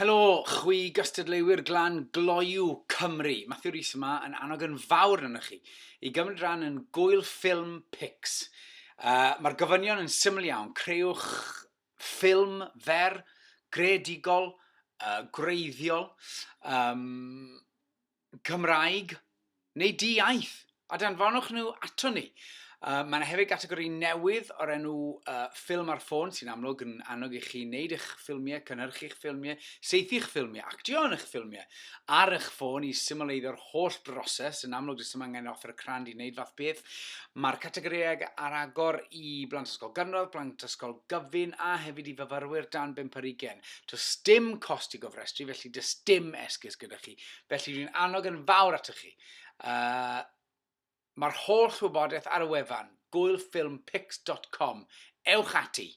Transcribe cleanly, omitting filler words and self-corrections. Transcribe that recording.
Helo, chwi gystadleuwyr glan gloyw Cymru. Matthew Rhys yma yn annog yn fawr arnoch chi i gymryd rhan yn Gŵyl Ffilm Pix. Mae'r gofynion yn syml iawn. Creuwch ffilm fer, greadigol, gwreiddiol, um, Cymraeg neu di-iaith, a danfonwch nhw ato ni. Mae yna hefyd gategori newydd o'r enw Ffilm ar Ffôn, sy'n amlwg yn annog i chi wneud eich ffilmiau, cynhyrchu'ch ffilmiau, saethu'ch ffilmiau, actio yn eich ffilmiau ar eich ffôn i symleiddio'r holl broses. Yn amlwg, does dim angen offer crand i wneud fath beth. Mae'r categorïau ar agor i blant ysgol gynradd, blant ysgol gyfun a hefyd i fyfyrwyr dan bump ar ugain. Does dim cost i gofrestru, felly does dim esgus gyda chi. Felly dwi'n annog yn fawr atoch chi. Mae'r holl wybodaeth ar y wefan, gwylffilmpix.com. Ewch ati!